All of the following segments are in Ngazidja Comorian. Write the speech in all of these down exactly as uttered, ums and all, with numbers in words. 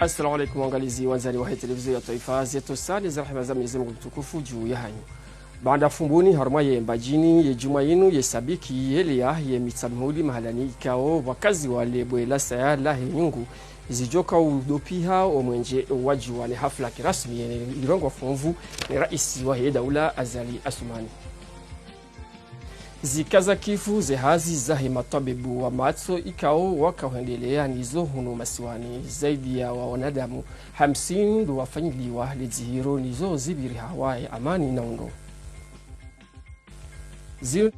Assalamu alaikum, waangalizi wandzani wahe televizio ya twaifa, ze ntsontsi za rehema za Mwenyezi Mungu mtukufu juu yahanyu. Baanda Fumbuni, harumwa ye Mbadjini, ye djumwa yinu, ye sabiki, yeleya, ye Mitsamihuli mahalani ikao, wakazi wa le bwe la saya lahe nyungu, zidjoka udopiha omwenje wa juwa ne hafla kirasmi ye irengwa funvu ne raisi wahe daula Azali Assoumani. Zikaza kifu ze hazi zahe matwabibu wa matso ikao waka hwendelea nizo hunu masiwani. Zaidi ya wa wanadamu hamsini ndo wafanyiliwa le dzihiro nizo zibiri hawaye amani na undo. Zi-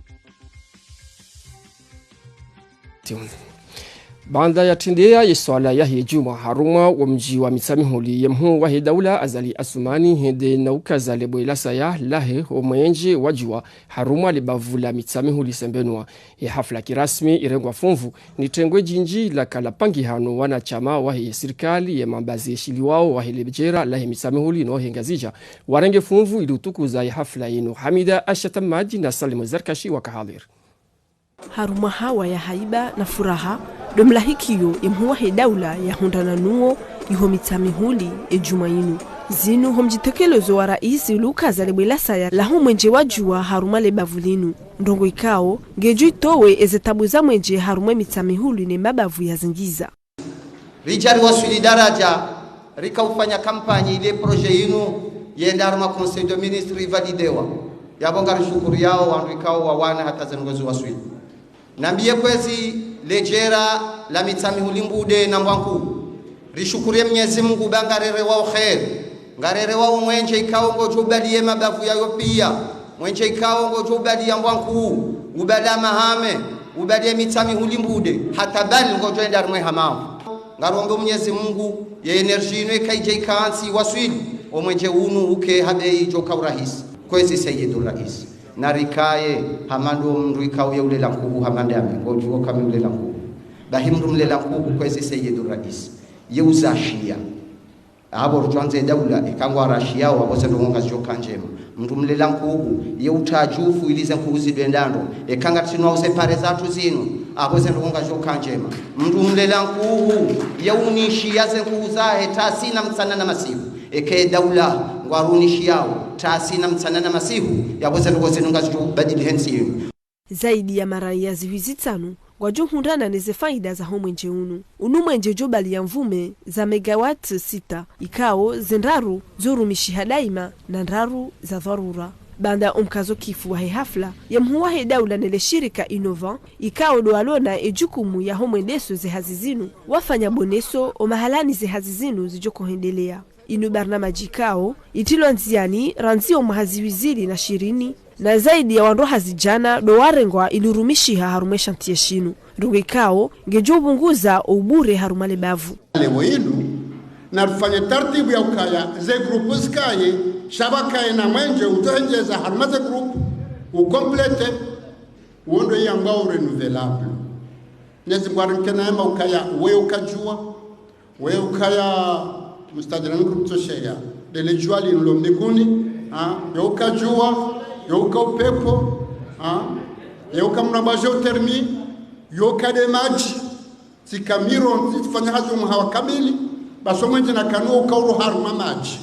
Baanda ya tendea ye swala yahe djumwa harumwa wo mdji wa Mitsamihuli, ye mhuu wahe daula Azali Assoumani hende na ukaza le bwe la saya lahe omwenje wa juwa harumwa le bavu la Mitsamihuli Sembenwa. Ye hafla kirasmi irengwa funvu ni tengwe djindji laka lapangihano wanashama wahe ye sirikali, ye mambazi yeshiliwao wahe le bwe lahe Mitsamihuli no wahe Ngazidja, warenge funvu ili utukuza ye hafla yinu. Hamida Ashata Madji na Salimu Zarkashi waka hadhir. Harumwa hawa ya haiba na furaha, ndo mlahikiyo ye mhuu wahe daula yahundrana nuwo iho Mitsamihuli ye djumwa yinu. Zinu ho mdjitekelezo wa raisi ulukaza le bwe la saya laho mwenje wa juwa harumwa le bavu linu. Ndrongoo ikao ngedjo itowe eze tabu za mwenje harumwa Mitsamihuli ne mabavu ya zingiza. Ridja riwaswili daradja, rika ufanya kampanyi ile projet yinu yende harumwa Conseil de Ministres ivalidewa. Yapvo ngarishukuriyao wandru ikao wawana hata ze ndrongoo ziwaswili. Nambiye kwezi le jera la Mitsamihuli Mbude na Mbwankuu. Rishukuriye Mwenyezi Mungu ba ngarerewao kheri. Ngarerewao mwenje ikao ngodjo ubaliye mabavu yayo piya. Mwenje ikao ngodjo ubaliya Mbwankuu, ubaliya Mahame, ubaliya Mitsamihuli Mbude, hata bali ngodjo enda harimwa ye Hamahame. Ngarombe Mwenyezi Mungu, ye énergie inu ikaidja ikantsi waswili, omwenje unu uke ha bei idjoka urahisi. Kwezi Sayyid Rais. Na rikaye, hama ndo mndru ikao ye ulela nkuhu hama ndami, ngodjuwa ka mi ulela nkuhu. Bahi mndru mlela nkuhu kwezi Sayyid Rais. Ye uzashiya. Apvo rutsuandze daula, eka ngwarashiyao, apvo ze ndrongoo ngazidjoka ndjema. Mndru mlela nkuhu, ye utadjufu ili ze nkuhu zidwenda ndro. Eka ngatsinwao ze pare zatru zinu, apvo ze ndrongoo ngazidjoka ndjema. Mndru mlela nkuhu, ye unishiya ze nkuhu zahe, tasi na mtsana na masihu. Eka ye daula, ngwarunishiyao, tasi na mtsana na masihu, yapvo ze ndrongoo zinu ngazidjo badili he ntsi yinu. Zaidi ya maraya zihwi zitsanu ngwadjo hundrana ne ze faida za ho mwenje unu. Unu mwenje udjo baliya mvume za megawatt sita, ikao ze ndraru zo rumishiha daima na ndraru za dharura. Baanda omkazo kifu wahe hafla, ye mhuu wahe daula ne le shirika Innovant, ikao ndo walona ye jukumu ya ho mwendeso ze hazi zinu, wafanya boneso o mahalani ze hazi zinu zidjoko hwendelea. Inu barnamaji ikao itrilwa ndziani randzi omwaha zihwi zili na shirini, na zaidi ya wandru hazi djana ndo warengwa ili urumishiha harumwa ye shantiye shinu. Ndrongoo ikao ngedjo ubunguza o ubure harumwa le bavu. Leo inu, narifanye tartibu ya ukaya ze grupu zikaye, sha pvakaye na mwenje udjo hendjeza harumwa ze grupu, ukomplete, wo ndo yambwao renouvelable. Mwenyezi Mungu arinike neema ukaya, we ukadjuwa, we ukaya mustajirani kumtsosheya, ndele juwa linu lo mbinguni, ha? Yo uka juwa, yo uka upepvo, ha? Yo uka mraba géothermie, yo uka nde madji, tsika miro, tsifanya hazi omwaha wa kamili, basi omwenje nakanu uka uro harumwa madji.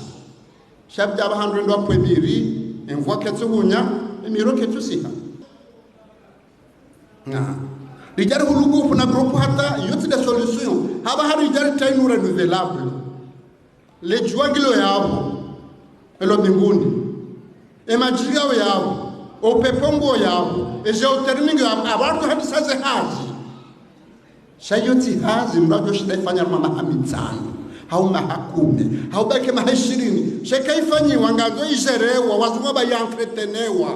Sha pvadja pvahandru ndo apvo emiri, emvua ketsu hunya, emiro ketsu siha. Na. Ridja rihuluku kuna grupu hata, yo tsi nde solution. Hapvaha ridja ritainu renouvelable. Le juwa ngilo yapvo. Elo mbinguni. Emadji ngao yapvo. Opepvo ngo yapvo. E géothermie ngo yapvo. Apvo wandru handisa ze hazi. Sha yo tsi hazi mndru adjo shinda ifanya harumwa maha mitsanu. Hau maha kume. Hau baki maha ishirini. Sha eka ifanyiwa ngandzo ijerewa. Wazungu ba ya entretenewa.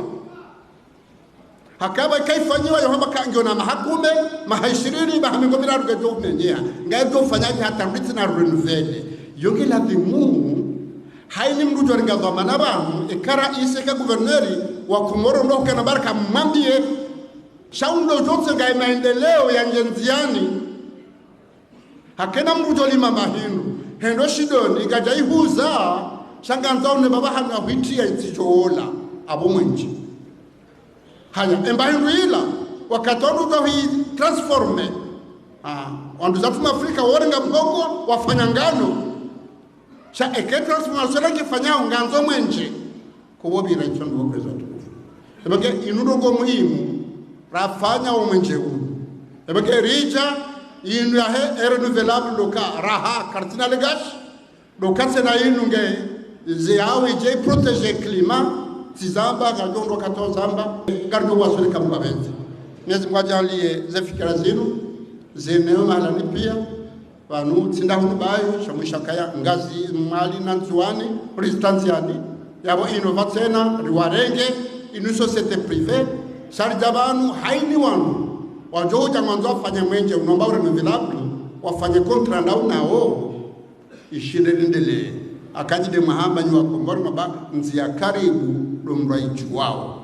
Haka pvo eka ifanyiwa yo hamba ka ngiyo na maha kume, maha ishirini, maha mengo miraru ngedjo umenyea. Ngedjo ufanya hata mritsi na renouveler. Yo nge ladhimu, haini mndru djo ringa dhwamana pvanu, eka raisi, eka guverneri wa Komoro ndo hukana baraka mwambiye, sha undo djotsi ngaye maendeleo ya ngendziani. Hakena mndru djo lima mahindru, hendo shidoni, kadja ihuza, sha ngandzo une pvapvahanu ahwitiya itsidjo ola, apvo mwenje. Haya, emba hindru ila, wakati wandru djo hi transformer. Ah, wandru za fuma Afrika, worenga mhogo, wafanya ngano. Sha eka transformation ngifanyao ngandzo mwenje, kuwo pvira itso ndo kweza tukufu. Eba ke inu ndrongoo muhimu, rafanya wo mwenje unu. Eba ke ridja, inu yahe renouvelable ndo ka raha, kartsina legashi, ndo ka tsena inu nge, ze yawe idje protéger climat, tsi zamba, ngaridjo ndo katso zamba, ngaridjo waswili kamwe pvendze. Mwenyezi Mungu adjaanliye ze fikira zinu, zine mahalani pia, pvanu tsi nda hunu bayo, sha mwisha kaya Ngazidja, Mwali na Ndzuwani, Ristanziani, yapvo inu pvatsena, riwarenge, inu société privée, sha ridja pvanu, haini wanu, wadjo udja mwandzo wafanye mwenje, unomba renouvelable, wafanye contrat nda unawo, ishinde lendelee. Akadji nde mwahamba nyi wa Komori maba, ndzia karibu, ndo mndru aidjuwao.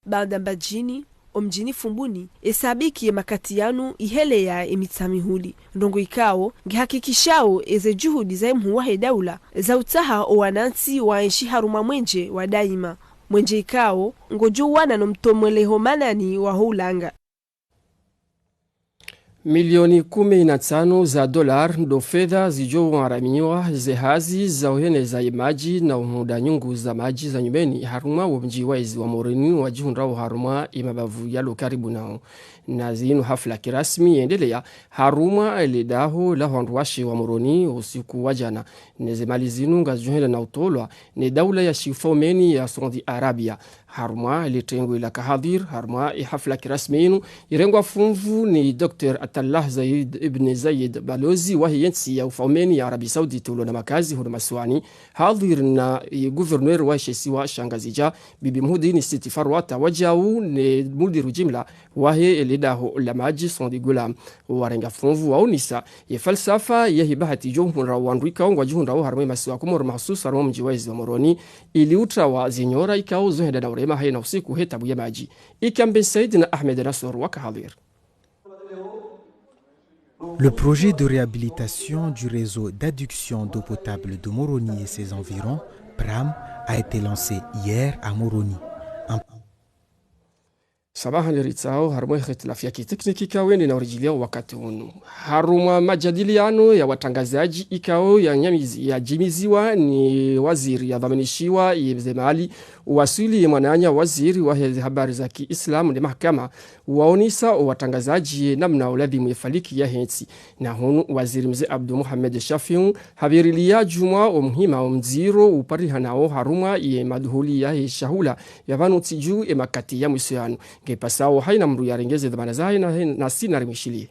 Baanda Mbadjini, omdjini Fumbuni, esabiki ye makati yanu iheleya emitsamihuli. Ndrongoo ikao, ngihakikishao eze juhudi za emhuu wahe daula, za utsaha owanantsi waenshi harumwa mwenje wa daima. Mwenje ikao, ngodjo uwana no mtomweleho manani waho ulanga. Milioni kume na ntsanu za dolar ndo fedha zidjo uharamiwa ze hazi za uheneza ye madji na uhuda nyungu za madji za nyumeni harumwa wo mdji wa ezi wa Moroni wadjihundrao harumwa ye mabavu yalo karibu nao. Na zinu hafla kirasmi yendeleya harumwa le daho la hwandru washe wa Moroni usiku wa djana. Ne ze mali zinu ngazidjo henda na utolwa ne daula ya shifaumeni ya Saudi Arabia. Harumwa le tengwe la kahadhir, harumwa ye hafla kirasmi inu, irengwa funvu ni Docteur Atallah Zayed Ibn Zayed, balozi wahe yentsi ya ufaumeni ya Arabie Saoudite ulo na makazi hunu masiwani, hadhir na ye gouverneur wahe she isiwa sha Ngazidja, Bibi Mhudini Siti Farwata, wadjau ne mudiru jimla wahe le daho la madji Saudi Ghulam. Warenga funvu waonesa ye falsafa yahe bahati djo uhundra wandru ikao ngwadjihundrao harumwa ye masiwa Komoro, mahususu harumwa mdji wa ezi wa Moroni, ili utrawa ze nyora ikao zo henda na urema haina usiku he tabu ya madji. Ikambe Said na Ahmed Nasor waka hadhir. Le projet de réhabilitation du réseau d'adduction d'eau potable de Moroni et ses environs, PRAM, a été lancé hier à Moroni. Un Samahani ritsao, harumwa ye hitilafu ya kitekniki ikao nde ina uridjiliya wakati unu. Harumwa majadiliano ya watrangazadji ikao ya nyamizi, ya djimiziwa ni waziri ya dhwaminishiwa ye ze mali, waswili ye mwananya waziri wahe ze habari za kiislamu ne mahakama, waonesa o watrangazadji ye namna uladhimu ye faliki yahe ntsi. Na hunu waziri mze Abdu Mohamed Shafiu, habiriliya djumwa o muhima o mdziro uparihanao harumwa ye maduhuli yahe shahula ya pvanu ntsi dju ye makati ya mwiso yanu. Nge pasao haina mndru yarenge ze dhwamana zahe na, na sina rimwishiliye.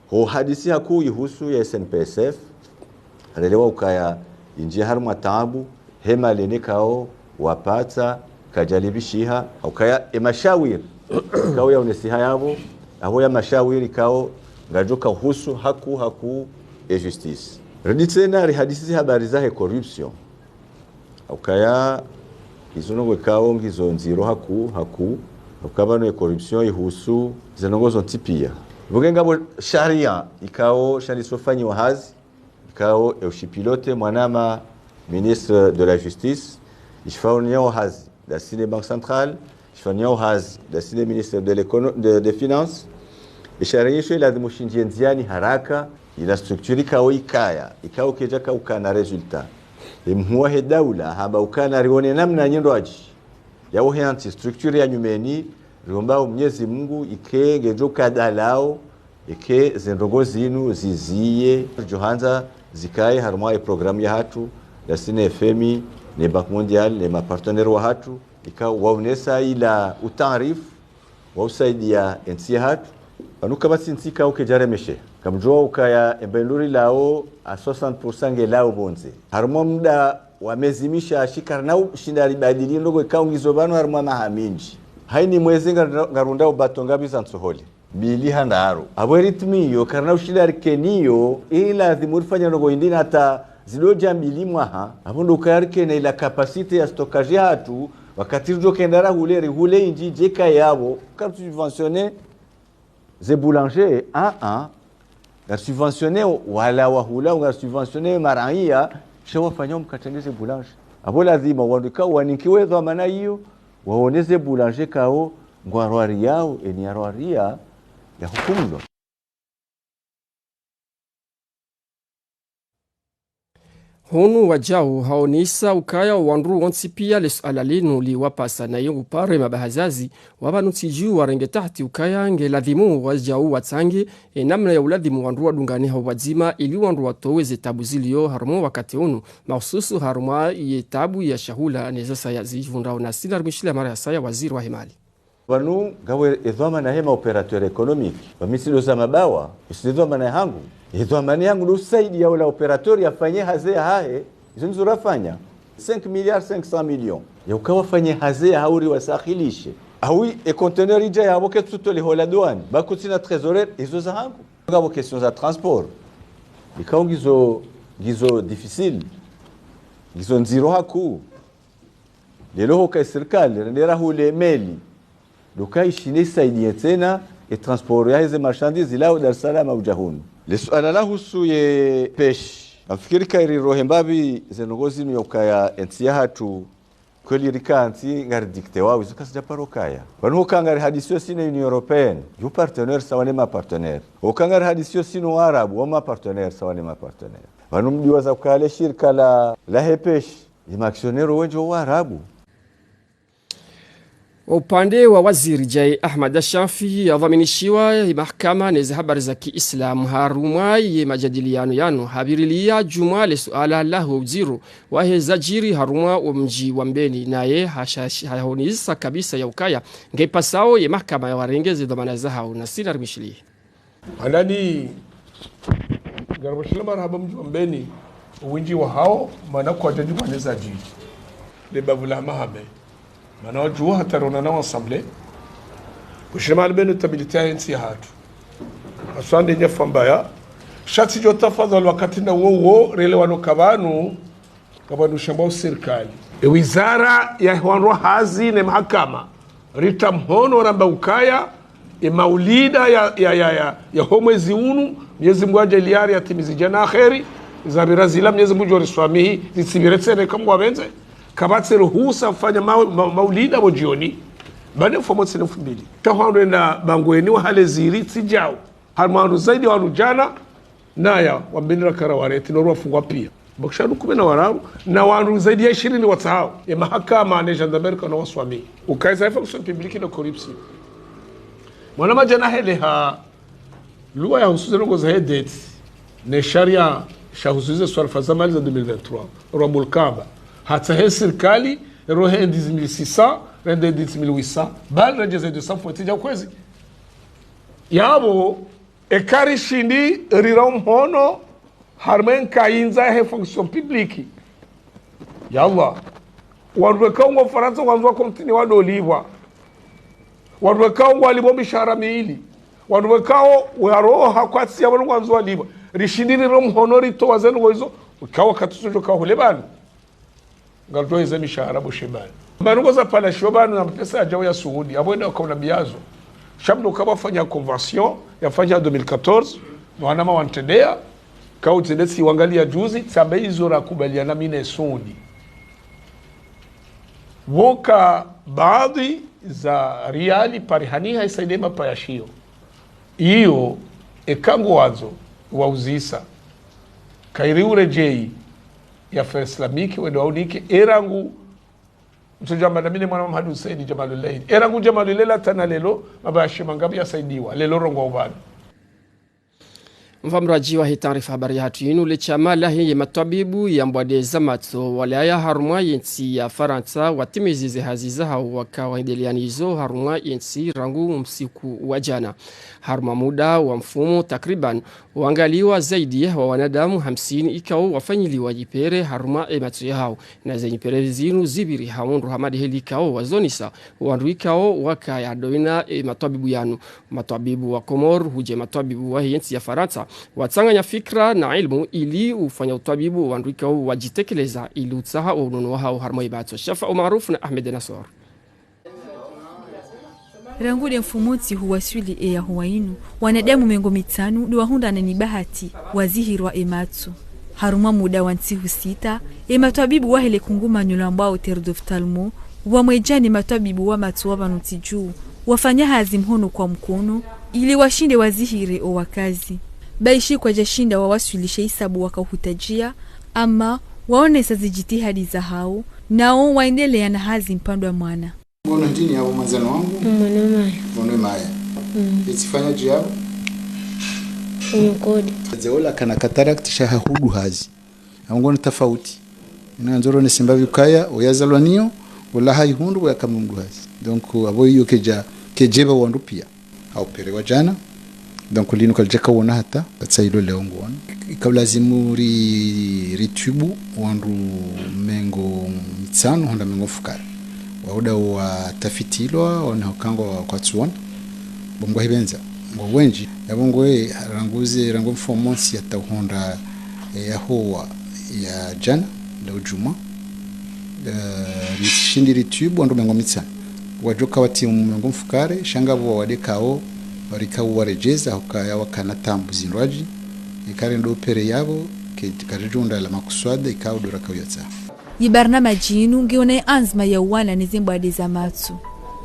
Ho hadisi hakuu ihusu ya S N P S F, harelewa ukaya indjiya harumwa taabu, he mali ne ikao wapatsa, kayadjalipvishiha, ukaya e mashawiri ikao yaonesiha yapvo, apvo ya mashawiri ikao ngayadjo ka uhusu hakuu, hakuu e justice. Ridi tsena rihadisi ze habari zahe corruption. Ukaya izo ndrongoo ikao ngizo ndziro hakuu, hakuu, ukaya pvanu ye corruption ihusu ze ndrongoo zontsi piya. Pvunge ngapvo sharia ikao shandiso fanyiwa hazi, ikao e ushipilote mwanama ministre de la Justice, ishifanyiao hazi ndasi ne Banque Centrale, ishifanyiao hazi ndasi ne ministre de l'Écono-, de, de Finances. Isharia isho ilazimu shindjiye ndziani haraka, ila structure ikao ikaya, ikao kayadjaka ukana résultat. E mhuu wahe daula hamba ukana rione namna nyendo adji. Yawo he anti structure ya nyumeni, riombao Mwenyezi Mungu ike ngedjo kadalao, ike ze ndrongoo zinu ziziye, ridjo handza zikaye harumwa e programme yahatru, ndasi ne F M I, ne Banque Mondiale, ne mapartenaire wahatru, ikao waonesa ila utaarifu, wa usaidia entsi yahatru, pvanu kapvatsi ntsi ikao kayadjaremeshe. Kamdjuwa ukaya embe nduri lao à soixante pour cent nge lao pvondze. Harumwa muda wa mezi mishashi karina ushinda ribadili ndrongoo ikao ngizo pvanu harumwa maha mindji. Haini mwezi nga-, ngarunda ubato ngapvi za ntsohole. Mbili ha ndraru. Apvo e rythme iyo, karina ushinda rikeniyo, ilazimu rifanye ndrongoo indri na hata zidodja mbili mwaha. Apvo ndo ukaya rikena ila capacité ya stockage yahatru, wakati ridjo kenda rahule, rihule indji, djeka yapvo, kari subventionner ze boulanger, a, a. Ngari subventionner wala wahula, ngari subventionner maraiya, sha wafanya mkatenge ze boulanger. Apvo lazima wandru ikao waninkiwe dhwamana iyo, waone ze boulanger ikao ngwarwariao, eni yarwaria, yahukumulwa. Hunu wadjau haonesa ukaya wandru wontsi pia le suala linu liwapasa, naye upare mabahazazi wa pvanu ntsi dju warenge tahti ukaya nge ladhimu wadjau watsange e namna ya uladhimu wandru wadungane ha upvwadzima ili wandru watowe ze tabu zilio harumwa wakati unu, mahususu harumwa ye tabu ya shahula ne zasaya zivundrao. Na sina rimishile mara ya saya waziri wa hemali. Pvanu ngapvo e dhwamana he ma opérateur économique. Pvami tsi ndo za mabawa, tsi ndo dhwamana yahangu. E dhwamana yahangu ndo usaidia ula opérateur yafanye hazi yahahe. Izo ndizo rafanya. Cinq milliards cinq cents millions. Ya uka wafanye hazi yahawo ri wasahilishe. Awi e conteneur idja yapvo ketsu tolwa ho la douane. Ba kutsina trésorerie, izo zahangu. Ngapvo question za transport. Ikao ngizo, ngizo difficile. Ngizo ndziro hakuu. Leo hoka e sirikali, rendera hule meli. Ndo uka ishinde isaidie tsena, e transport yahe ze marchandises, lawa Dar es Salaam udja hunu. Le suala lahusu ye pêche. Ngamfikiri kairi rohe mbapvi ze ndrongoo zinu ya ukaya e ntsi yahatru, kweli rika ntsi ngari dicté wao, izo kazidja paro kaya. Pvanu hoka ngari hadisio sino Union Européenne, yo partenaire sawa ne ma partenaire. Hoka ngari hadisio sino Waarabu, wo ma partenaire sawa ne ma partenaire. Pvanu mdjuwa za ukaya le shirika la, lahe pêche, ye ma actionnaire wendji wo Waarabu. Upande wa waziri Djae Ahmada Chanfi, yadhwaminishiwa ye mahakama ne ze habari za kiislamu harumwa ye majadiliano yanu, hapvirilia djumwa le suala laho udziro wahe zadjiri harumwa wo mdji wa Mbeni, naye hasha-, hahonesa kabisa ya ukaya nge pasao ye mahakama yawarenge ze dhwamana zahao. Na sina rimishiliye. Handani, ngari pvoshela marahaba mdji wa Mbeni, owendji wahao, mana kwadja djumwa ne zadjiri. Le bavu la mahame. Mana wadjuwa hata rona na assemblée. Pvoshela marahaba Mbeni stabilité yahe ntsi yahatru. Aswande nya fambaya. Sha tsidjo tafadhali wakati na wo wo, rele wanu kapvanu, kapvanu shamba usirikali. E wizara ya hwandrwa hazi ne mahakama, ritra mhono ramba ukaya, e maulida ya, ya, ya, ya, ya ho mwezi unu, Mnyezi Mungu adjaliye ri yatimizi djana kheri, zapvira zila Mnyezi Mungu djo riswamihi, zitsipvire tsena eka Mungu apvendze. Kapvatsi ruhusa fanya ma-, ma-, maulida pvo djioni. Baanda mfumo tsina mfumbili. Tahwandru enda bangweni wa hale ziri tsi djao. Harumwa wandru zaidi ya wandru djana, naya, wa Mbeni raka rawareti, no rwafungwa pia. Bakisha wandru kume na wararu, na wandru zaidi ya ishirini watsahao. E mahakama ne gendarmerie kana waswamihi. Ukaya ze fonction publique no corruption. Mwana madjana heleha, loi yahusu ze ndrongoo zahe dette, ne sharia shahusu ze swarifa za mali za deux mille vingt-trois, rwa mulkaba. Hata he sirikali, rohe dix mille six cents, rende dix mille huit cents, bali rende ze deux cents fois tsi dja kwezi. Yapvo, eka rishindi rira mhono, harumwa e nkayindza he fonction publique. Ya Allah. Wandru wekao ngwao Farantsa wandzwa continue wadolipvwa. Wandru wekao ngwalipvwao mishahara mili. Wandru wekao waroha kwatsi ya wanu wandzwa walipvwa. Rishindi rira mhono ritowa ze ndrongoo izo. Ikao katsutsodjo kao hule pvanu. Ngaritowa ze mishahara bo shebani. Mana ndrongoo za pvala sho pvanu na mapesa yadjao ya Suudi. Apvo enda wakaona biazo. Sha mdru kapvafanya convention, yafanya deux mille quatorze, no wanama wantrendea, kautsi ndetsi wangalia juzi, tsambe izo rakubaliana mi ne Suudi. Woka baadhi za riali parihaniha isaidie mapaya shiyo. Iyo, eka ngwandzo, wauzisa. Kairi uredjei, ya Affaires Islamiques, wende waunike, erangu, mtsodjamba na mi ne mwana Mohamed Hussein Djamalullail. Erangu Djamalullail hata na leo, mapaya shiyo mangapvi yasaidiwa, leo rongoa upvanu. Mvamradji wahe taarifa habari yahatru yinu, le shama lahe ye matwabibu ya mbwade za matso walaya harumwa ye ntsi ya Farantsa watimizi ze hazi zahao waka waendeleani izo harumwa ye ntsi rangu msiku wa djana. Harumwa muda wa mfumo takriban wangaliwa zaidi wa wanadamu hamsini ikao wafanyiliwa nyipere harumwa e matso yahao. Na ze nyipere zinu zipviri ha undru ha madeheli ikao wazonesa wandru ikao wakaya doina e matwabibu yanu. Matwabibu wa Komori, hudje matwabibu wahe ye ntsi ya Farantsa, watsanganya fikira na ilmu ili ufanya utwabibu wandru ikao wadjitekeleza ili utsaha wo unono wahao harumwa ye matso. Shafa Umarufu na Ahmed Nasor. Rangu de mfumontsi huwaswili eya huwa inu, wanadamu mengo mitsanu de wahundrana ni bahati wazihirwa e matso. Harumwa muda wa ntsihu sita, e matwabibu wahe le kungumanyo lambwao Terre d'Ophtalmo, wamwedjani matwabibu wa matso wa pvanu ntsi dju, wafanya hazi mhono kwa mkono, ili washinde wazihire o wakazi. Baishi kwadjashinda wawaswilishe isabu wakauhutadjia, ama Waonesa zijitihadi zahao, nao waendelea na hazi mpandwa mwana. Ngono ndini yabo mwandzani wangu? Mwana maya. Mwana maya. Mm. Etsifanya dji yabo? Umkodi. Zeola kana cataracte sha hahudu hazi. Abo ngono tafauti. Ina ndzoro ne simba bikaya, oyazalwa niyo, ola haihundu, oya kamwe mdu hazi. Donc, abo iyo kedja, kedjeba wandru pia. Hauperewa djana. Donc, linu kalidjaka wona hata, katsa ilo leo ngwona. Ikao lazimu ri, ritibu wandru mengo mitsanu, honda mengo mfukare. Wauda watafitilwa, wone hukangwa kwatsuona. Bo ngwahibendza. Ngwao wendji. Yabo ngwe rangu ze, rangu mfumontsi yata uhonda, eh, yahowa ya djana, la udjumwa. Eh, rishindi ritibu wandru mengo mitsanu. Wadjoka watimu mengo mfukare, sha ngapvo wade kao, warikao waredjeza, hukaya wakana taabu zindrwadji, ikao ndo opere yabo, ke, karidjunda la makuswada, ikao ndo rakao yatsaha. Yi barnamaji inu ngiyo na anzma ya uwana ne zimbwade za matso.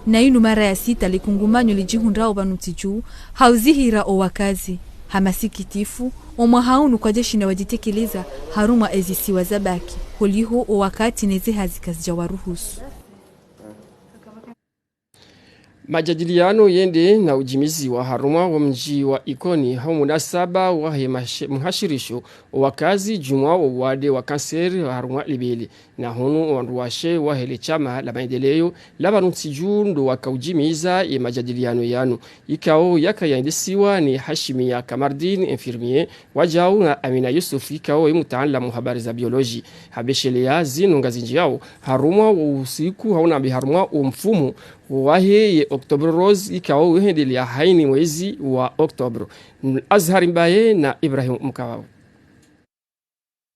Na inu mara ya sita likungumanyo lidjihundrao pvanu ntsi dju, ha uzihira owakazi. Ha masikitifu, omwaha unu kwadjashinda wadjitekeleza harumwa ezisiwa zabaki, holiho owakati ne zihazi kazidja waruhusu. Majadiliano yende na udjimiziwa harumwa wo mdji wa Ikoni ha umunasaba wahe mashe-, mhashirisho owakazi djumwa wo uwade wa kanseri harumwa lebele. Na hunu wandru washe wahe le shama la maendeleo la pvanu ntsi dju ndo waka udjimiza ye majadiliano yanu. Ikao yaka yaendesiwa ni Hashimia Kamardine, infirmier, wadjau na Amina Yusuf, ikao ye mtaalamu habari za biologie. Habesheleya zinu ngazindjiyao harumwa wo usiku, hauna mbi harumwa wo mfumo wahe ye Octobre Rose, ikao uhendelea haini mwezi wa Octobre. Azhari Mbaye na Ibrahim Mkawao.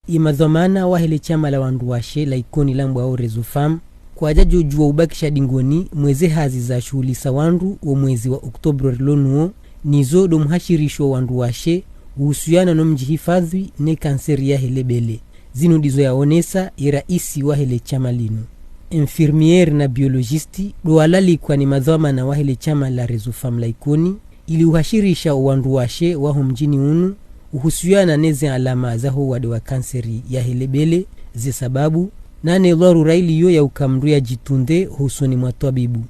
Ye madhwamana wahe le shama la wandru washe la Ikoni lambwao Réseau Femmes, kwadjadjodjuwa ubakisha dingoni mweze hazi zashuhulisa wandru wo mwezi wa Octobre rilonuwo, nizo ndo mhashirisho wa wandru washe, uhusuyana no mdjihifadhwi ne kanseri yahe lebele. Zinu ndizo yaonesa ye raisi wahe le shama linu. Infirmière na biologiste, ndo walalikwa ni madhwamana wahe le shama la Réseau Femmes la Ikoni, ili uhashirisha owandru washe waho mdjini unu, uhusuyana ne ze alama zaho uwade wa kanseri yahe lebele, ze sababu, na ne dharura iliyo ya uka mndru yadjitunde hosoni mwa twabibu.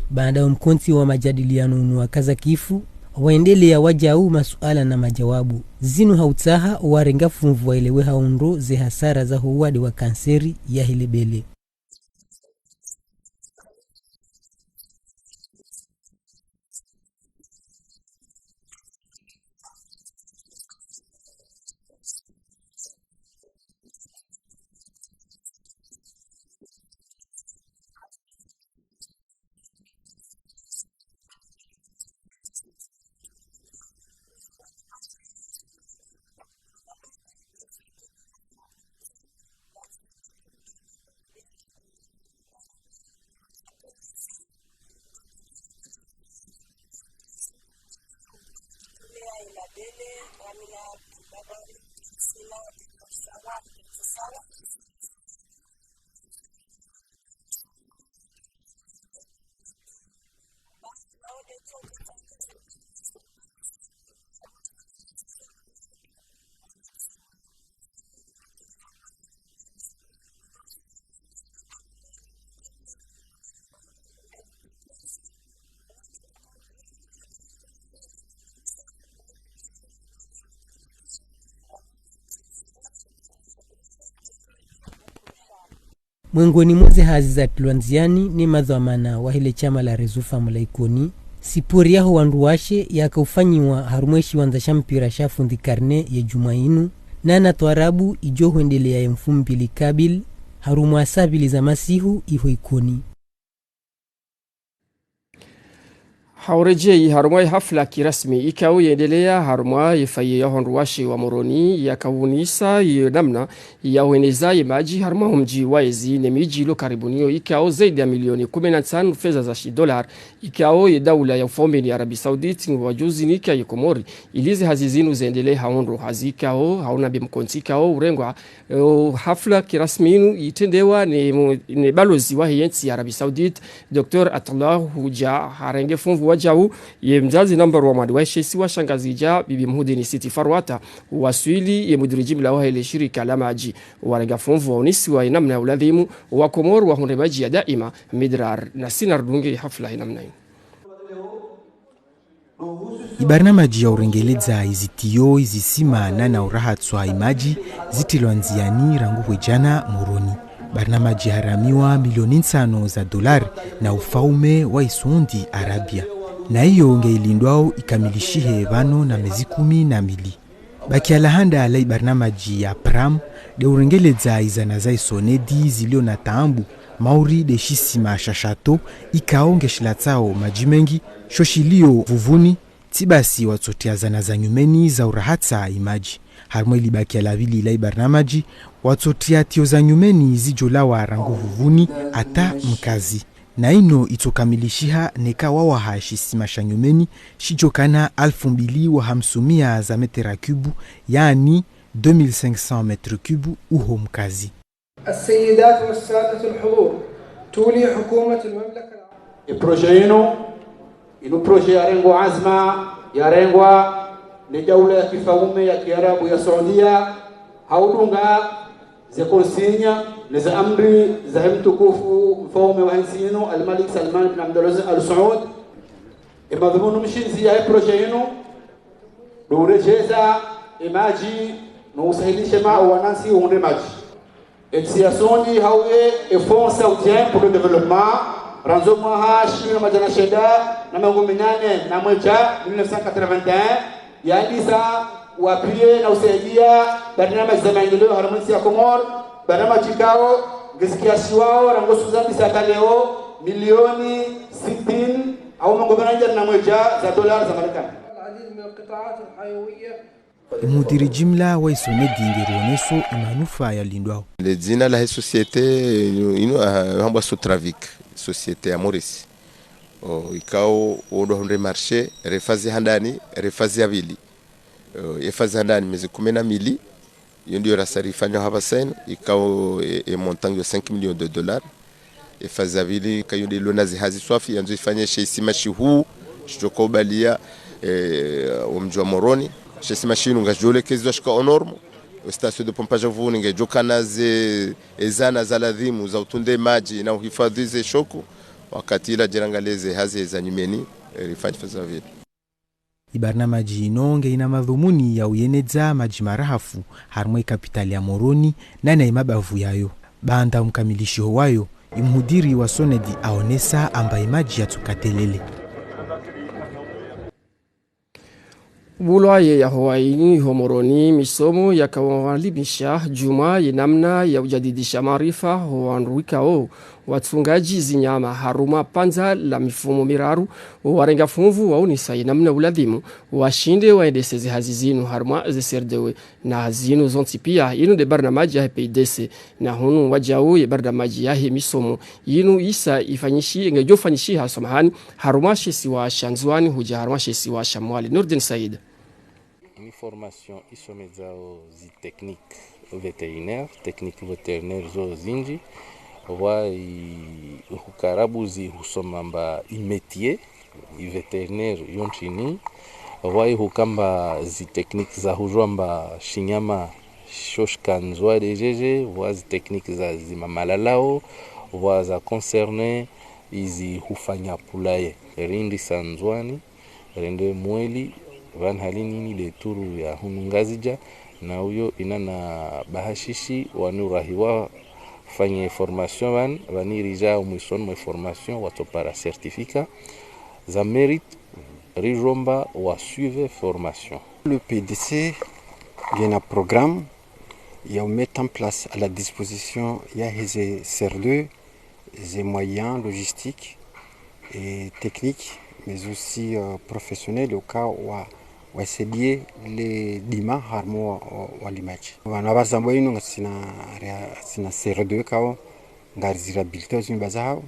Baanda wo mkontsi wa majadiliano unu wakaza kifu, waendelea wadjau masuala na majawabu. Zinu ha utsaha owarenga funvu waelewe ha undro ze hasara zaho uwade wa kanseri yahe lebele. Mwengoni mwa ze hazi zatrilwa ndziani ne madhwamana wahe le shama la Réseau Femmes la Ikoni, sipori yaho wandru washe yaka ufanyiwa harumwa ye shiwandza sha mpira sha Fundi Karne ye djumwa inu, na na twarabu idjo hwendelea ye mfumbili kabili, harumwa saa mbili za masihu iho Ikoni. Ha uredjeyi harumwa ye hafla kirasmi ikao yendelea harumwa ye fayi ya wandru washe wa Moroni, yaka unisa ye namna ya weneza ye madji harumwa wo mdji wa ezi ne midji ilo karibu niyo, ikao zaidi ya milioni kume na ntsanu fedha za shidolari, ikao ye daula ya ufaume ni Arabie Saoudite ngwadjo zinika ye Komori, ili ze hazi zinu zendelee ha undro. Hazi ikao, hauna mbi mkontsi ikao urengwa, eh, hafla kirasmi inu itrendewa ne mo-, ne balozi wahe ye ntsi ya Arabie Saoudite, Docteur Atallah, hudja harenge funvu Wadjau, ye mdzadze nambari wa mwadi wa she isiwa sha Ngazidja, Bibi Mhudini Siti Farwata, waswili ye mudiri jimla wahe le shirika la madji, warenga fumvu waonesiwa ye namna ya uladhimu wa Komori wahundre madji ya daima, Midrar na Sinar Dunge hafla ye namna inu. Ibarnamaji ya urengeledza izitiyo, izisima na na urahatswa imadji zitrilwa ndziani rangu hwedjana Moroni. Barnamaji haramiwa milioni ntsano za dolari na ufaume wa Isaudi Arabia. Na iyo nge ilindwao ikamilishihe pvanu na mezi kumi na mili. Bakia la handa la ibarnamaji ya Pram, de urengeledza izana za isonedi zilio na taambu, mauri de shisima sha Shato, ikao nge shilatsao madji mengi, sho shilio Vuvuni, tsi basi watsotria zana za nyumeni za urahatsa imadji. Harimwa ili bakia la pvili la ibarnamaji, watsotria tiyo za nyumeni zidjolawa rangu Vuvuni ata Mkazi. Na ino itsokamilishiha neka wawaha shisima sha nyumeni shidjokana alfu mbili wa hamsumia za metera kubu, yaani deux mille cinq cents mètres cubes uho Mkazi. السيدات والسادة الحضور، تولي حكومة المملكة العربية. E projet inu, inu projet yarengwa azma, yarengwa ne daula ya kifaume ya kiarabu ya Saudia, ha udunga ze consigne ne ze amri zahe mtukufu mfaume wahe ntsi inu, Al-Malik Salman bin Abdulaziz Al Saud. E madhumuni mshindzi yahe projet inu, ndo uredjeza e madji, no usahilishe ma wanantsi wahundre madji. E ntsi ya Saudia hauye e Fonds Saoudien pour le Développement, randzi mwaha shihwi na madjana shenda na mengo minane na mwedja, mille neuf cent quatre-vingt-un, yandisa wapiye na usaidia barnamaji za maendeleo harimwa e ntsi ya Komori, barnamaji ikao ngezikiasiwao rangu siku zandisa hata leo milioni sitini au mengo minane na mwedja za dolari za Marekani. العديد من القطاعات الحيوية. Mudiri jimla wa isonedi nge ruoneso imanufaa yalindwao. Le dzina lahe société inu, inu, ah, hambwa Sotravic, société ya Maurice. O, ikao wondo hundre marché, re phase handani, re phase ya pvili. O, e phase handani mezi kumi na mili, iyo ndiyo rasa rifanya hapvasa inu, ikao e, e montant yo cinq millions de dollars. E phase ya pvili, kayo nde ilo na zihazi swafi, yandzo ifanye she isima shihuu, shidjoka ubalia, eh, o mdji wa Moroni. She isima shinu ngashidjolekezwa shika aux normes. O station de pompage ya Vuvuni ngedjokana ze, e zana za ladhimu za utunde madji na uhifadhwi ze shoko. Wakati ila djerangaleze hazi za nyumeni, eh, rifanye phase ya pvili. Ibarnamaji ino nge ina madhumuni ya uyenedza madji marahafu harimwa ikapitali ya Moroni na na imabavu yayo. Baanda umkamilishiho wayo, imhudiri wa sonedi aonesa amba imadji yatsukatelele. Bulwaye ya howa ini ho Moroni misomo yakawalimisha djumwa ye namna ya ujadidisha maarifa ho wandru wikao watsungadji zinyama harumwa pvandza la mifumo miraru, warenga fumvu waonesa ye namna uladhimu washinde waendese ze hazi zinu harumwa ze C R D E na hazi zinu zontsi pia. Inu nde barnamaji yahe P I D C, na hunu wadjau ye barnamaji yahe misomo yinu isa ifanyishi, ngedjofanyishiha, samahani, harumwa she isiwa sha Ndzuani hudja harumwa she isiwa sha Mwali. Nourdine Said. Ni formation isomedzao zi technique vétérinaire, technique vétérinaire zo zindji, wa i hukarabu zi husoma mba i métier, i vétérinaire yo ntrini, wa i hukamba zi technique za hujua mba shinyama sho shikandzwa dejeje, wa zi technique za zima malalao, wa za concerné izi hufanya poulailler. Rindrisa Ndzuani, rende Mwali, pvanu hali nini de turu ya hunu Ngazidja, na uyo ina na bahashishi wanu rahiwa fanye formation pvanu, pvanu ridja umwisoni mwe formation watsopara certificat za mérite, ridjomba wa suivre formation. Le P D C ngena programme ya mettre en place à la disposition ya heze C R D E, ze moyens logistiques et techniques, mais aussi, euh, professionnels, au cas wa, wa sédier le dima harumwa wa, wa, wa limadji. Pvanu apvasa mbo inu ngasina rea-, sina C R D E kao ngari zi réhabilité zimba zahao,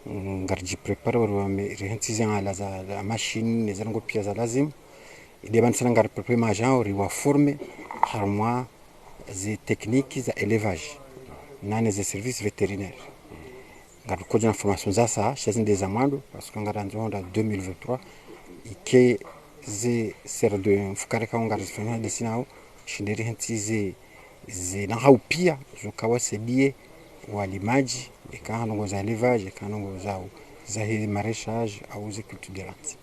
ngari dji préparé wa riwa me-, rihentsi ze ala za, za machine, ne za ndrongoo pia za lazimu. Ide pvanu sina ngari préparé madji hao riwa formé harumwa ze technique za élevage, na ne ze service vétérinaire. Ngarikodja na formations za sa, sha zinde za mwando, parce que ngarandzo hwenda deux mille vingt-trois, ike ze sera de mfukare ikao ngarizifanya de sinao, shinde rihentsi ze, ze nahau pia, zo kawasaidie walimadji, eka ndrongoo za élevage, eka ndrongoo za, za he maraîchage, au ze culture de rente.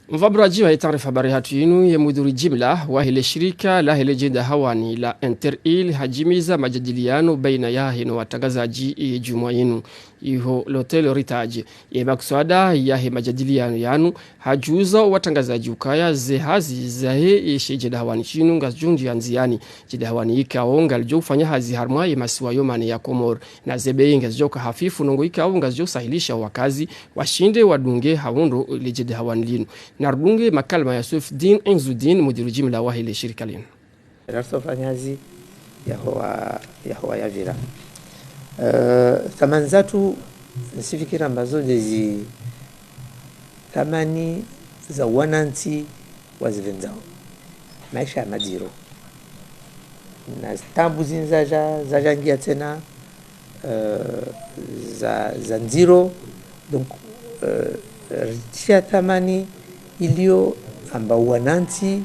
Mvaburaji wa ye taarifa habari hatru yinu, ye mudiri jimla wa hele shirika la hele djenda hawani la Inter Îles hadjimiza majadiliano baina yahe no watrangazadji ye djumwa yinu iho l'Hôtel Héritage. Ye makswada yahe majadiliano yanu, hadjuza watrangazadji ukaya ze hazi zahe ye she djenda hawani shinu ngazidjo ndjia ndziani. Djenda hawani ikao ngalidjo ufanya hazi harumwa ye masiwa yo mane ya Komori. Na ze bei ngazidjo uka hafifu, ndrongoo ikao ngazidjo usahilisha wakazi washinde wadunge ha wundro le djenda hawani linu. Narudunge makalima ya Saifudine Izudine, mudiri jimla wa hele shirika linu. Rarsofanya hazi yahowa, yahowa yavira. Eh, thamani zatru, nisifikira amba zo ndezi thamani za wanantsi wazivendzao. Maesha ya madziro. Na zitaabu zinu zaja, zaja ngia tsena, eh, za, za ndziro. Donc, eh, ritria thamani ilio amba wanantsi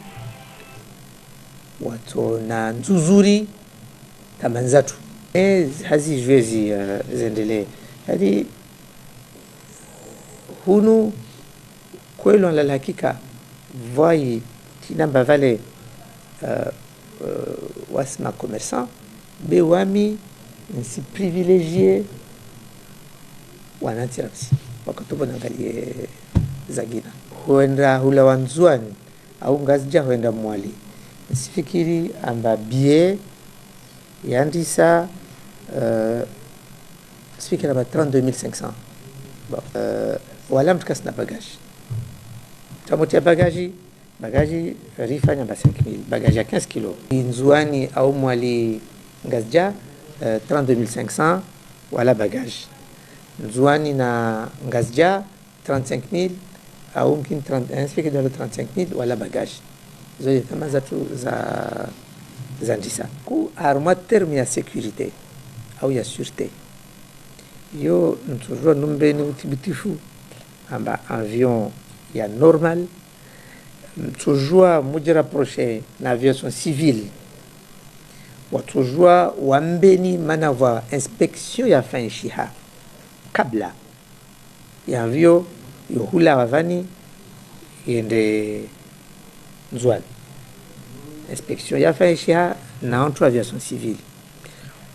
watsona ndzuzuri thamani zatru. Eh, hazi djwezi, eh, zendelee. Hadi hunu, kweli, la hakika, pvwayi, tsinamba pvale, eh, eh, wasi ma commerçants, be wami, nsi privilégié wanantsi lapsi. Wakati pvo nangalie zangina. Hwenda hula wa Ndzuani, au Ngazidja hwenda Mwali. Nisifikiri amba billet yandisa, eh, nisifikiri amba trente-deux mille cinq cents. Bon, eh, wala mtru kasina bagage. Tsamotria bagage, bagage rifanya amba cinq mille, bagage ya quinze kilos. Ndzuani au Mwali Ngazidja, eh, trente-deux mille cinq cents, wala bagage. Ndzuani na Ngazidja, trente-cinq mille, au mkin trente, nisifikiri ndo trente-cinq mille, wala bagage. Zo nde thamani zatru za, zandisa. Ku harumwa terme ya sécurité, au ya sûreté. Yo, ntsudjua numpveni uthibitifu, amba avion ya normal, ntsudjua mudjirapprocher na aviation civile. Watsudjua wampveni mana pvwa inspection yafanyishiha kabla ya avion yo hula wapvani yende Ndzuani. Inspection yafanyishiha na wantru aviation civile.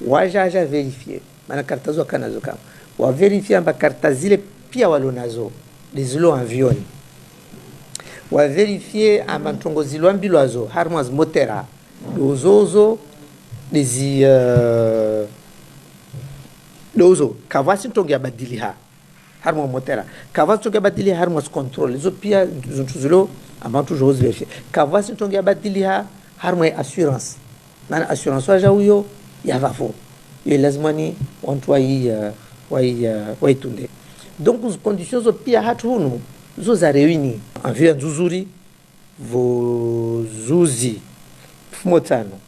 Waja, waja vérifier. Mana karta zo wakanazo kamwe. Wa vérifier amba karta zile pia walo nazo, nde zilo avioni. Wa vérifier amba ntrongo zilo ambilwa zo, harumwa zi motera, ndo zo zo, nde zi, eh, ndo zo, kapvatsi ntrongo yabadiliha harumwa motera. Kapvatsi ntrongo yabadiliha harumwa zi contrôle. Zo pia zintru zilo amba wantru wajo zi vérifier. Kapvatsi ntrongo yabadiliha harumwa assurance. Mana assurance waja uyo ya pvapvo. Yo lazima ni wantru wayi, eh, wayi, eh, wayitunde. Donc, zi conditions zo pia hatru hunu, zo za réunir. Avion ya ndzuzuri, pvo zuzi mfumotsanu,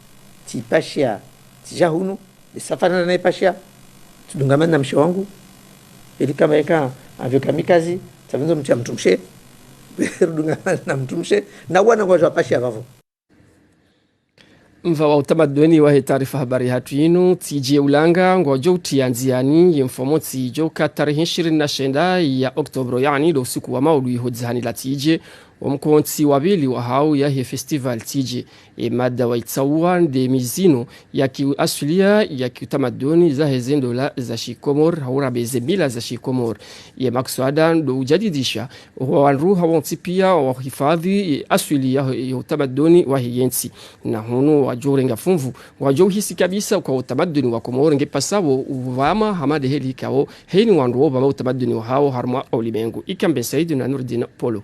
tsipashia, tsija hunu, nde safari nda naipashia, tsidungamana na mshe wangu, ili kamba eka avion kamikazi, tsapvendza mtria mtru mshe, ridungamana na mtru mshe, na wana ngwajo wapashia pvapvo. Mva wa utamaduni wahe taarifa habari hatru yinu, tsidje ulanga ngwajo utria ndziani ye mfumontsi ijo ka tarehi ishirini na shenda ya Oktobro, yaani ndo usiku wa maulidi ho dzihani la tsidje, wo mkontsi wa pvili wahao yahe festival tsidje. Ye mada waitsauwa nde mizino ya kiaswilia ya kiutamaduni zahe ze ndola za shikomori, hau rambe ze mila za shikomori. Ye makswada ndo ujadidisha wandru hawontsi pia wahifadhi ye aswili ya, ya utamaduni wahe yentsi. Na hunu wajo urenga fumvu, wajo uhisi kabisa uka utamaduni wa Komori nge pasao uvama hama nde heli ikao, heni wandru wo vama utamaduni wahao harumwa ulimengu. Ikambe Saidi na Nurdin Polo.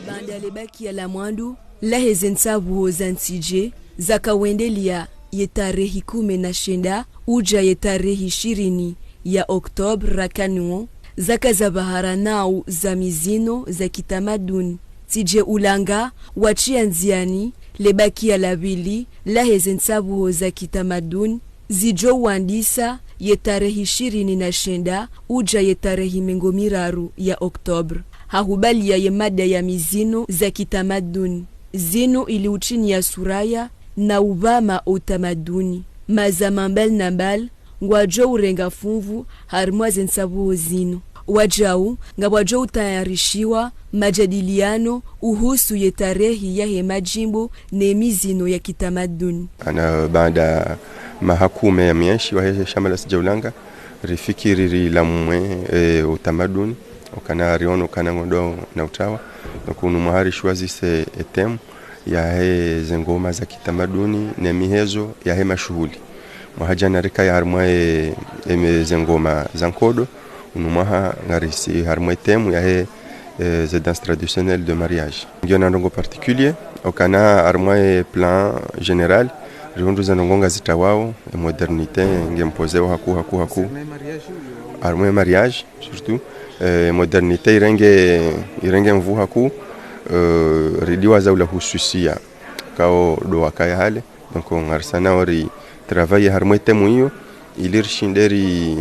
Baanda le bakia la mwando lahe ze ntsabuho za ntsidje, zaka wendelea ye tarehi kume na shenda uja ye tarehi ishirini ya Oktobro rakaniwo, zaka za bahara nau za mizino za kitamaduni. Tsidje ulanga watria ndziani le bakia la pvili lahe ze ntsabuho za kitamaduni, Zidjo wandisa ye tarehi ishirini na shenda udja ye tarehi mengo miraru ya octobre. Hahubaliya ye mada ya mizino za kitamaduni. Zinu ili utsiniya suraya na upvama utamaduni. Mazama mbali na mbali ngwadjo urenga funvu harimwa ze ntsabuho zinu. Wadjau ngwadjo utayarishiwa majadiliano uhusu ye tarehi yahe madjimbo ne mizino ya kitamaduni. Ana baada maha kume ya mieshi wahe shama la Sidjaulanga, rifikiri rilamwe, e, utamaduni, ukana riono ukana ngondo na utawa. Donc unu mwaha rishuwazise e thème yahe ze ngoma za kitamaduni ne mihezo yahe mashuhuli. Mwaha djana rikaya harimwa e, e, ze ngoma za nkodo, unu mwaha ngarisi harimwa e thème yahe, e, ze danse traditionnelle de mariage. Ngiyo na ndrongo particulier, ukana harimwa e plan général, rihundru ze ndrongo ngazitawao, e modernité nge mpozeo haku, haku, haku. Harimwa e mariage, surtout, e, modernité irenge, irenge nvu haku, e, ridiwaza ula hususia kao ndo wakaya hale. Donc ngarisana ori travailler harimwa e thème iyo, ili rishinde ri,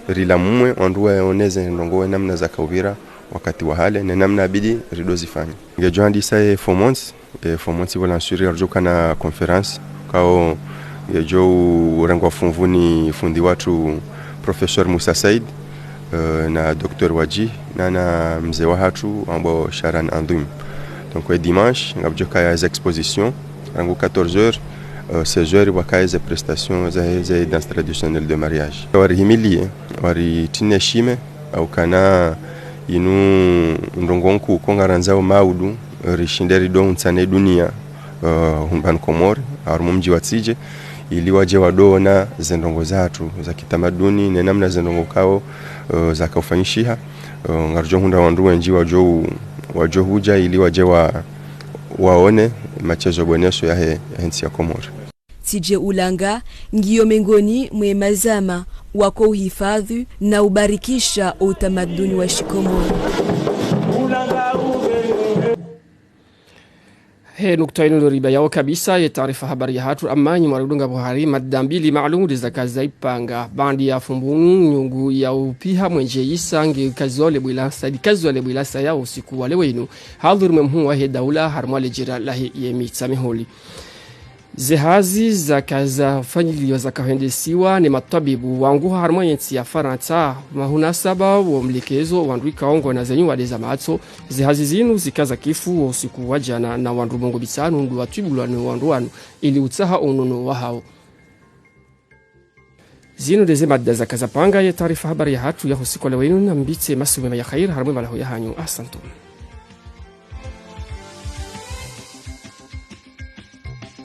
rilamwe wandru waone ze ndrongo we namna zakaupvira wakati wa hale, ne namna abidi rido zifanya. Ngedjo handisa e fomonsi, e fomonsi pvo lansuri ngaridjo kana conférence, kao ngedjo urengwa funvu ni fundi watru Professeur Musa Said, e, na Docteur Wadji, na, na mze wahatru ambao Sharan Andwim. Donc e dimanche ngapvodjo kaya ze exposition, rangu quatorze heures, e, seize heures pvwakaya ze prestation za, za danse traditionnelle de mariage. Warihimilie, waritine shime, ukana inu ndrongo nkuu ko ngarandzao maudu, rishinde rido untsane dunia, e, hunu pvanu Komori, harumwa mdji wa Tsidje, ili wadje wadoona ze ndrongo zatru za kitamaduni, ne namna ze ndrongo kao, e, zakaufanyishiha. E, ngaridjo hundra wandru wendji wadjo, wadjo hudja ili wadje wa, waone matsezo bweneso yahe, yahe ntsi ya Komori. Tsidje Ulanga ngiyo mengoni mwe mazama wako uhifadhi na ubarikisha utamaduni wa Shikomori. He nukta inu ndo riba yao kabisa ye taarifa habari yahatru, amma nyi mwaridunga buhari, mada mbili maalumu ndeza kaza ipanga. Bandi ya Fumbuni, nyungu ya upiha mwenje isa nge kazi wale bwilasa, ili kazi wale bwilasa ya usiku wale wenu. Hadhuri mwe mhuu wahe daula, harimwa le jera lahe ye Mitsamihuli. Ze hazi zakaza fanyiliwa zakahendesiwa ne matwabibu wangu harimwa ye ntsi ya Farantsa, mahunasaba wo mlekezo wandru ikao ngwao na ze nyuwade za matso. Ze hazi zinu zikaza kifu wo usiku wa djana na wandru mengo mitsanu ndo watwibulwa ne wandru wanu ili utsaha unono wahao. Zinu ndeze mada zakaza panga ye taarifa habari yahatru ya usiku wa leo inu, nambitse masihu mema ya khair harimwa ye malaho yahanyu. Ahsantum.